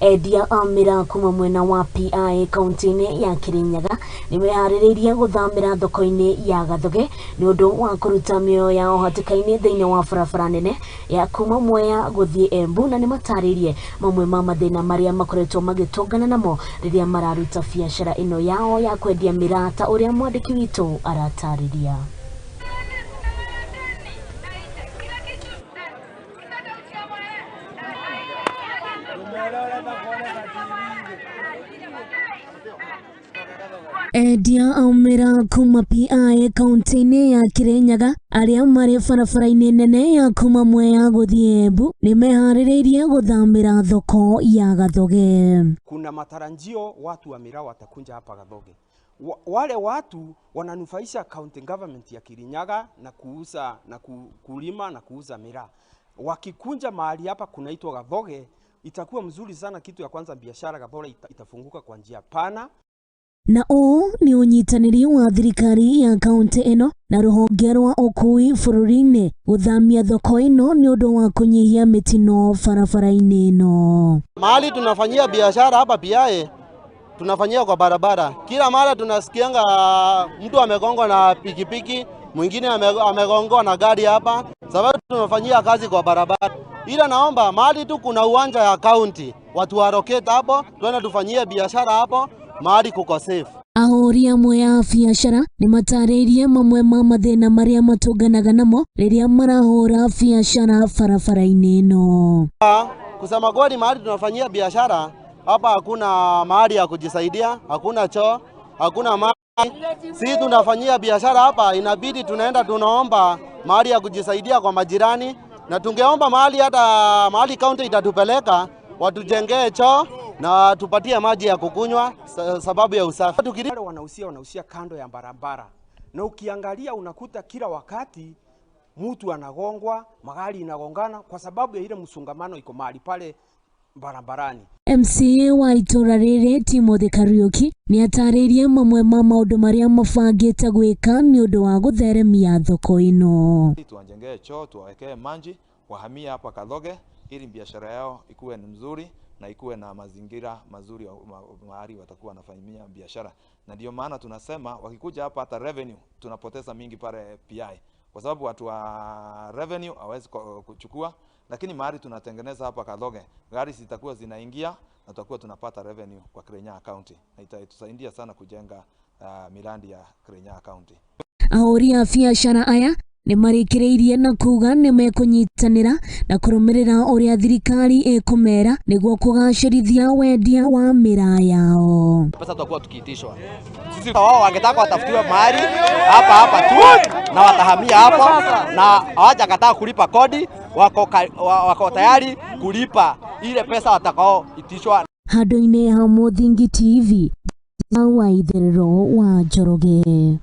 Endia a mĩraa kuma mwena wa PI kaunti-inĩ ya Kirinyaga nĩ meharĩrĩirie gũthamĩra thoko-inĩ ya Gathuge nĩ ũndũ wa kũruta mĩoyo yao hatĩka-inĩ thĩinĩ wa barabara nene ya kuma Mwea gũthiĩ Embu, na nĩ matarĩirie mamwe ma mathĩna marĩa makoretwo magĩtũngana namo rĩrĩa mararuta biacara ĩno yao ya kwendia mĩraa, ta ũrĩa mwandĩki witũ aratarĩria. Endia a mĩraa kuma PI kaunti-inĩ ya Kirinyaga arĩa marĩ barabara-inĩ nene ya kuma Mwea gũthiĩ Embu nĩ meharĩrĩirie gũthamĩra thoko ya Gathuge. Kuna matarajio watu wa miraa watakuja hapa Gathoge. Wale watu wananufaisha county government ya Kirinyaga na kuuza na kulima na kuuza miraa. Wakikunja mahali hapa kunaitwa Gathoge, itakuwa mzuri sana. Kitu ya kwanza, biashara Gathoge itafunguka kwa njia pana. Na ũũ nĩ ũnyitanĩri wa thirikari ya kaunti ĩno na rũhonge rwa ũkui bũrũri-inĩ gũthamia thoko ĩno nĩ ũndũ wa kũnyihia mĩtino barabara-inĩ ĩno. Mahali tunafanyia biashara hapa PI, tunafanyia kwa barabara. Kila mara tunasikianga mtu amegongwa na pikipiki, mwingine amegongwa na gari hapa, sababu tunafanyia kazi kwa barabara. Ila naomba mahali tu kuna uwanja ya county, watu warokete hapo, tuende tufanyie biashara hapo, mahali kuko safe. Ahũri amwe a biacara nĩ matarĩirie mamwe ma mathĩna marĩa matũnganaga namo rĩrĩa marahũra biacara barabara-inĩ ĩno. Kusema kweli, mahali tunafanyia biashara hapa hakuna mahali ya kujisaidia, hakuna choo, hakuna maji. Sisi tunafanyia biashara hapa, inabidi tunaenda tunaomba mahali ya kujisaidia kwa majirani, na tungeomba mahali hata mahali county itatupeleka watujengee choo na tupatie maji ya kukunywa sababu ya usafi. Wale wanausia kando ya barabara, na ukiangalia unakuta kila wakati mtu anagongwa, magari inagongana kwa sababu ya ile msongamano iko mahali pale barabarani. MCA wa itũra rĩrĩ Timothy Kariuki nĩ atarĩirie mamwe ma maũndũ marĩa mabangĩte gwĩka nĩ ũndũ wa gũtheremia thoko ĩno. Tuwajengee choo, tuwawekee maji, wahamie hapa Kathoge ili biashara yao ikuwe ni mzuri na ikuwe na mazingira mazuri mahali watakuwa wanafanyia biashara. Na ndio maana tunasema wakikuja hapa hata revenue tunapoteza mingi pale PI, kwa sababu watu wa revenue hawezi kuchukua, lakini mahali tunatengeneza hapa Kathoge gari zitakuwa zinaingia na tutakuwa tunapata revenue kwa Kirinyaga County, na itatusaidia sana kujenga miradi ya Kirinyaga County. Ahũri a biacara aya nĩ marĩkĩrĩirie na kuga nĩ mekũnyitanĩra na kũrũmĩrĩra ũrĩa thirikari ĩkũmera nĩguo kũgacĩrithia wendia wa mĩraa yao. Pesa tutakuwa tukiitishwa. Sisi wao wangetaka watafutiwe mahali hapa hapa tu na watahamia hapo, na hawajakataa kulipa kodi, wako tayari kulipa ile pesa watakaoitishwa. Handũ-inĩ ha Mũthingi TV, wa itherero wa Njoroge.